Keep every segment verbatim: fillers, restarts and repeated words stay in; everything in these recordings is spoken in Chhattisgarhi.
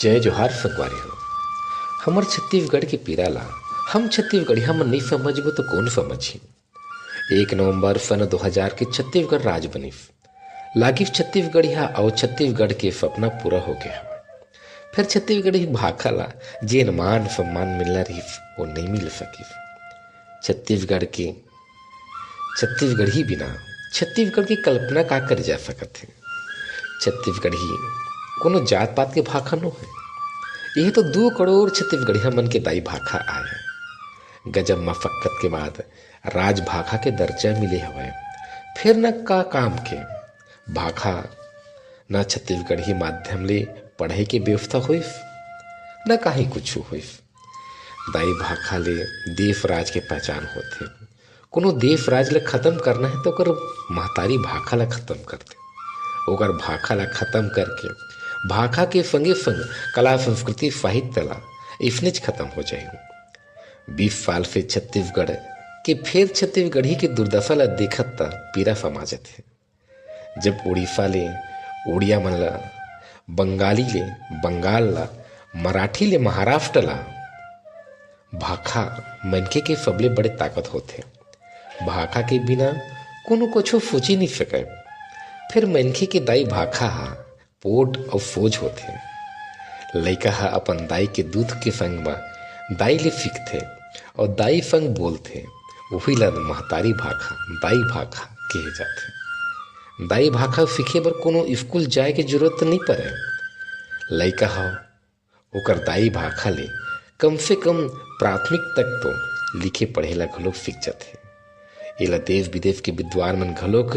जय जोहार संगवारी हो। हमर छत्तीसगढ़ के पीरा ला हम छत्तीसगढ़िया मन नइ समझबो तो कोन समझही? एक नवंबर सन दो हजार के छत्तीसगढ़ राज बनिस। लागिस छत्तीसगढ़िया अउ छत्तीसगढ़ के सपना पूरा हो गया हवय। फिर छत्तीसगढ़ी भाखा ला जेन मान सम्मान मिलना रहिस, वो नइ मिल सकिस। छत्तीसगढ़ के, छत्तीसगढ़ी बिना छत्तीसगढ़ की कल्पना का करे जा सकत हे? छत्तीसगढ़ी कोनो जात पात के भाखा नो हे। यही तो दू करोड़ छत्तीसगढ़िया मन के दाई भाखा आय। गजब मशक्कत के बाद राज भाखा के दर्जा मिले हवय। फिर न का काम के भाखा, न छत्तीसगढ़ी माध्यम ले पढ़े के व्यवस्था होइस, न काही कुछु होइस। दाई भाखा ले देश राज के पहचान होथे। कोनो देश राज ल खत्म करना हे तो ओकर महतारी भाखा ल खत्म करथे। ओकर भाखा ल खत्म करके भाखा के संगे संग कला, संस्कृति, साहित्य ल इसनेच खत्म हो जाही। बीस साल से छत्तीसगढ़ के फेर छत्तीसगढ़ी के दुर्दशा ल देखत त पीरा समा जथे। जब उड़ीसा ले उड़िया मन ला, बंगाली ले बंगाल ला, मराठी ले महाराष्ट्र ला, भाखा मनखे के सबले बड़े ताकत होथे। भाखा के बिना कोनो कुछो सोची नइ सकय। फिर मनखे के दाई भाखा हा पोठ अउ सोझ होथे। लइका ह अपन दाई के दूध के संग म दाई ले सीखथे अउ दाई संग बोलथे, उही ल महतारी भाखा, दाई भाखा कहे जाथे। दाई भाखा सीखे बर कोनो स्कूल जाए के जरूरत नइ पड़े। लइका ह ओकर दाई भाखा ले कम से कम प्राथमिक तक तो लिखे पढ़े ला घलोक सीख जाथे। एला देश विदेश के विद्वान मन घलोक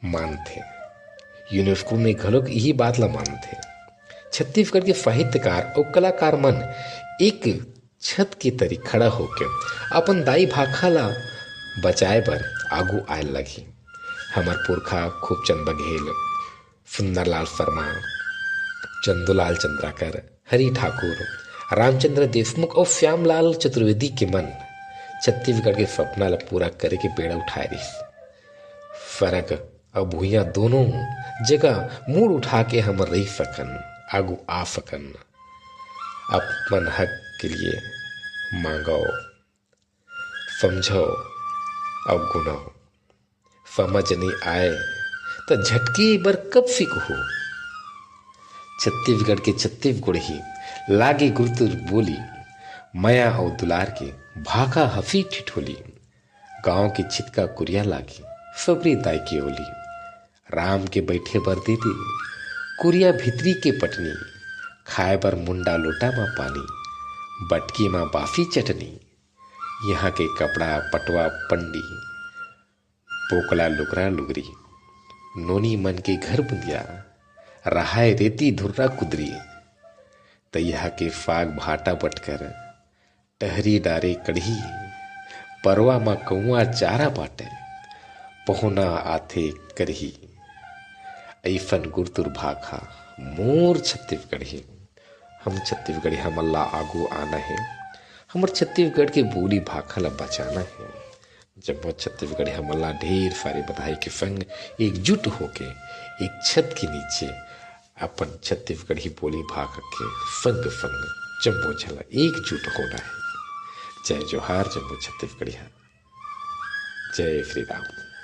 मानथे। यूनेस्को में घलोक इही बात ला मानथे। छत्तीसगढ़ के साहित्यकार अउ कलाकार मन एक छत के तरी खड़ा होके अपन दाई भाखा ला बचाए बर आगू आए लगही। हमर पुरखा खूबचंद बघेल, सुंदरलाल शर्मा, चंदूलाल चंद्राकर, हरि ठाकुर, रामचंद्र देशमुख अउ श्यामलाल चतुर्वेदी के मन छत्तीसगढ़ के सपना ला पूरा करे के बेड़ा उठाए रिहिस। सरग अउ भुइयां दोनों जगह मुड़ उठा के हमन रहि सकन, आगू आ सकन। अपन हक के लिए मांगव, समझव अउ गुनव। समझ नइ आए त झटके बर कब सीखहू? छत्तीसगढ़ के छत्तीसगढ़ी लागे गुरतुर बोली, मया अउ दुलार के भाखा हंसी ठिठोली। गांव के छितका कुरिया लागे सबरी दाई के ओली। राम के बैठे बर दे दे कुरिया भीतरी के पटनी, खाए बर मुंडा लोटा म पानी, बटकी म बासी चटनी। यहाँ के कपड़ा पटवा पंडी, पोकला लुगरा लुगरी, नोनी मन के घर बुंदिया, रहाय रेती धुर्रा कुदरी। तैहा के फाग भाटा बटकर, टहरी डारे कढ़ी, परवा म कौआ चारा बाटे, पहुना आथे करही। अइसन गुरतुर भाखा मोर छत्तीसगढ़ी। हम छत्तीसगढ़ी हमन ला आगू आना हे, हमर छत्तीसगढ़ के बोली भाखा ला बचाना हे। जम्मो छत्तीसगढ़ी हमन ला ढेर सारे बधाई के संग एकजुट होके एक छत के नीचे अपन छत्तीसगढ़ी बोली भाखा के संग संग जम्मो झन ला एकजुट होना हे। जय जोहार जम्मो छत्तीसगढ़िया। जय श्री राम।